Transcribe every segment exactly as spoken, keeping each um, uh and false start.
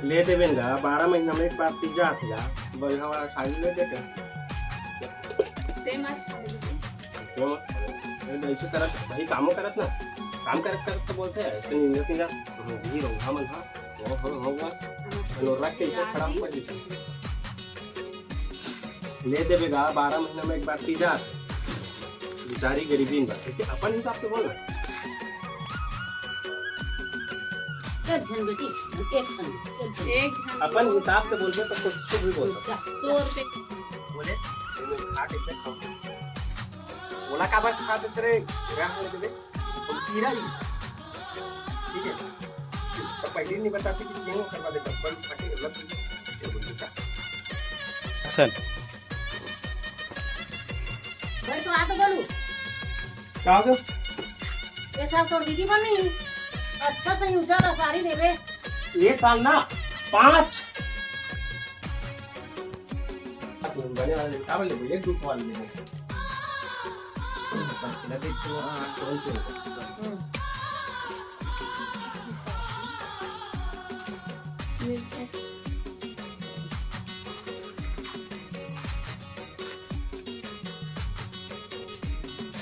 ले देबे न गा, बारह महीना में एक बार तीजा आथे गा, बढ़िया वाला साड़ी ले दे के। ते मत खा ले। क्यों मत? अरे, ऐसे करत, भाई कामो करत ना, काम करत करत तो बोलते हैं, ऐसे नहीं, नहीं, नहीं, नहीं, नहीं, नहीं, हाँ, मन, हाँ, हाँ, हाँ, हाँ, हाँ, हाँ, रख के इसे खड़ा ऊपर नीचे। ले देबे गा, बारह महीना में एक बार तीजा। बेचारी गरीबी में, इसे अपन हिसाब से बोल ना। एक झन बेटी, एक झन, एक झन। एक झन। अपन हिसाब से बोलबे तो कुछ भी बोल सकते। जा, सौ रुपए। बोले, "तुम खा कैसे खाओ?" बोला, "काबर खा देते रे? पूरा हो देबे।" हम कीड़ा ही। ठीक है? तो पहले नहीं बताते कि क्यों करवा देता, बल फटे, गलत चीज। ये बोल देता। एक्शन। बैठ तो आ तो बोलू। का हो गया? ये साल तोर दीदी बनी, अच्छा से ऊंचा ला साड़ी देबे। ये साल ना, पाँच। बने वाले का बोले, एक दो सवाल ले।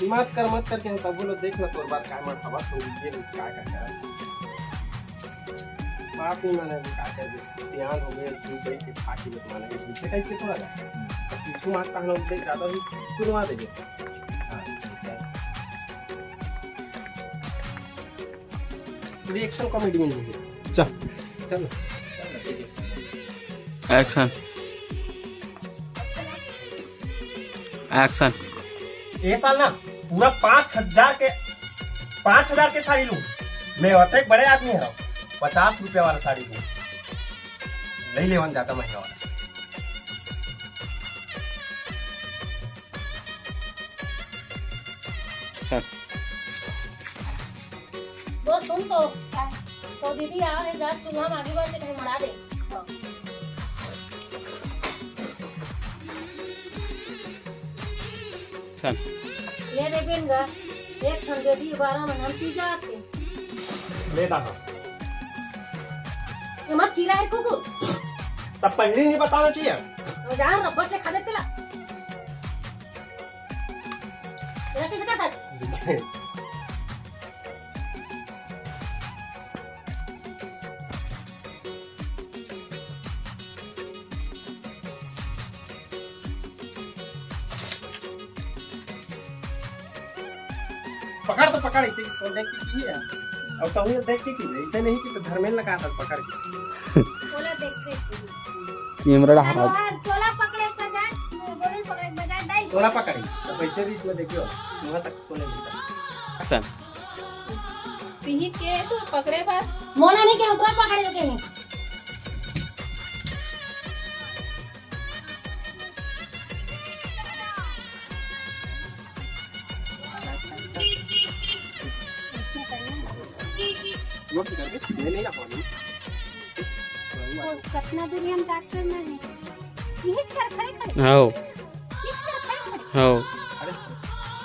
मत कर, मत कर, के हम तबो लो देख ना तोर बात का मन हवा तो ये का का कर। बाप नहीं माने, का कर दे। सियान हो गए, तू बैठ के खा के मत माने, इस पीछे टाइप के थोड़ा सा। अब पीछू मारता हम लोग देख ज्यादा भी सुनवा देंगे। हाँ। रिएक्शन कॉमेडी में नहीं है। चल, चल। एक्शन। एक्शन। ये साल ना पूरा पाँच हजार के, पाँच हजार के साड़ी लूं। मैं होते एक बड़े आदमी है, पचास रुपया वाला साड़ी लूं। नहीं लेवन जाता महंगा वाला। सर। वो सुन तो, तो दीदी आ है, जा चूल्हा में आगी बार के कहीं मरा दे। सर। ये दे बेन गा, एक ठन दे दी, बारह मन हम पी जाते। ले दा हाँ। ये मत खीरा है कुकु। तब पहले ही बताना चाहिए। तो जा रब्बत से खा देते ला। तेरा किसका था? पकड़ तो पकड़, इसे इसको देख के की है। अब कहूँ देख के की, ऐसे नहीं कि तो धर्मेल लगा था पकड़ के। बोला देख के की। ये मेरा चलो, हाथ। हाँ, तोला पकड़े के बजाय, बोले पकड़े के बजाय, दाई तोला पकड़े। पकड़े। तो वैसे भी इसमें देखियो, वहाँ तक तोले नहीं था। एक्शन। तिही के तो पकड़े बर। मोला नहीं के, ओकरा पकड़े के नहीं। वो कतना दूरी हम काट करना है। यही कर खड़े खड़े। हाँ। यही कर खड़े खड़े। हाँ।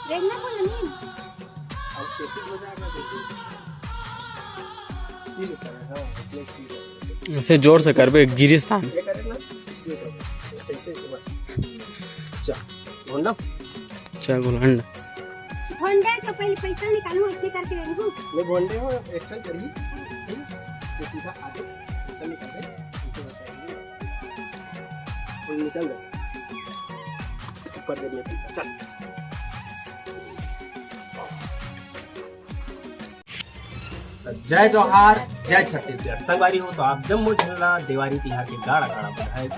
देखना बोलो नहीं। ऐसे जोर से करबे, गिरिस्तान। भोंडा। अच्छा, भोंडा। भोंडा तो पहले पैसा निकालू, उसके करके रहू। मैं भोंडे हो, एक्शन करिए। ठीक? तो सीधा आगे, पैसा निकाल दे, उसे बताइए। वो निकल गए। ऊपर दे दिया पैसा, चल। जय जोहार, जय छत्तीसगढ़। संगवारी हो तो आप जम्मो झन ला देवारी तिहार के गाड़ा गाड़ा बधाई।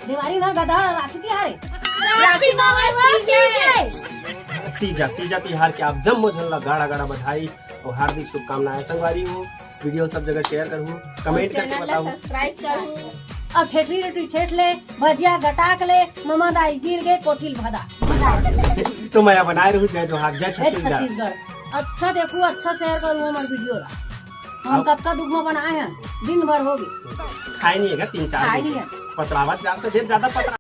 देवारी ना गधा, राखी तिहार है। राखी बाबा की जय। तीजा, तीजा तिहार के आप जम्मो झन ला गाड़ा गाड़ा बधाई और हार्दिक शुभकामनाएं। संगवारी हो, वीडियो सब जगह शेयर करहू, कमेंट करके चैनल ला बताओ। सब्सक्राइब करहू। अब ठेठरी रोटी ठेठ ले, भजिया गटाक ले, ममा दाई गिर गए कोठिल भदा। तो मैं बनाए रहू, जय जोहार, जय जय छत्तीसगढ़। छत्तीसगढ़। अच्छा देखू, अच्छा शेयर करू हमर वीडियो ला। हम अब कतका दुख में बनाए हैं, दिन भर हो गए। खाए नहीं है क्या? तीन चार खाए दिन नहीं है। पतरावत जात तो ढेर ज्यादा पतरा